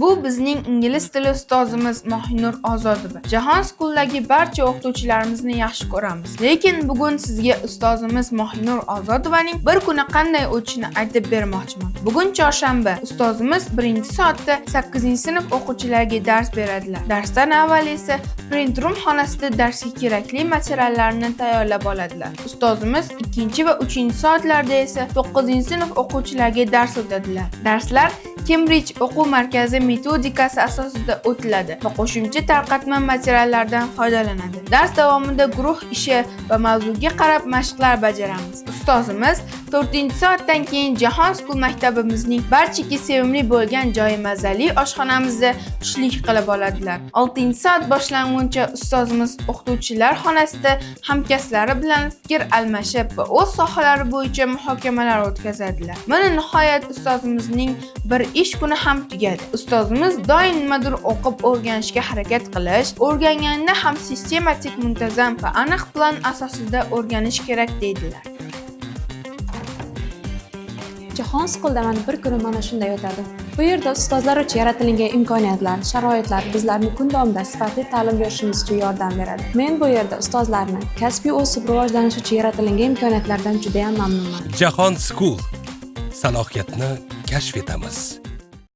Bu bizning ingliz tili ustozimiz Mohinur Ozodova. Jahon Schooldagi barcha o'qituvchilarimizni yaxshi ko'ramiz. Lekin bugun sizga ustozimiz Mohinur Ozodovaning bir kuni qanday o'tishini aytib bermoqchiman. Bugun chorshanba. Ustozimiz 1-soatda 8-sinf o'quvchilariga dars beradilar. Darsdan avval esa print room xonasida darsga kerakli materiallarni tayyorlab oladilar. Ustozimiz 2 va 3-soatlarda esa 9-sinf o'quvchilariga dars o'tadilar. Darslar Cambridge o'quv markazi metodikasi asosida o'tiladi va qo'shimcha tarqatma materiallardan foydalanadi. Dars davomida guruh ishi va mavzuga qarab mashqlar bajaramiz. Ustozimiz 4-soatdan keyin Jahon School maktabimizning barchaga sevimli bo'lgan joyi, mazali oshxonamizda tushlik qilib oladilar. 6-soat boshlanguncha ustozimiz o'qituvchilar xonasida hamkasblari bilan fikr almashib va o'z sohalari bo'yicha muhokamalar o'tkazadilar. Mana, nihoyat ustozimizning bir ish kuni ham tugadi. Ustozimiz doim nimadir o'qib o'rganishga harakat qilish, o'rganganda ham sistematik, muntazam va aniq plan asosida o'rganish kerak deydilar. Jahon Schoolda mani bir kunim mana shunday o'tadi. Bu yerda ustozlar uchun yaratilgan imkoniyatlar, sharoitlar bizlarni kun davomida sifatli ta'lim berishimiz uchun yordam beradi. Men bu yerda ustozlarni kasbiy o'sib rivojlanish uchun yaratilgan imkoniyatlardan juda ham mamnunman. Jahon School. Salohiyatni kashf etamiz.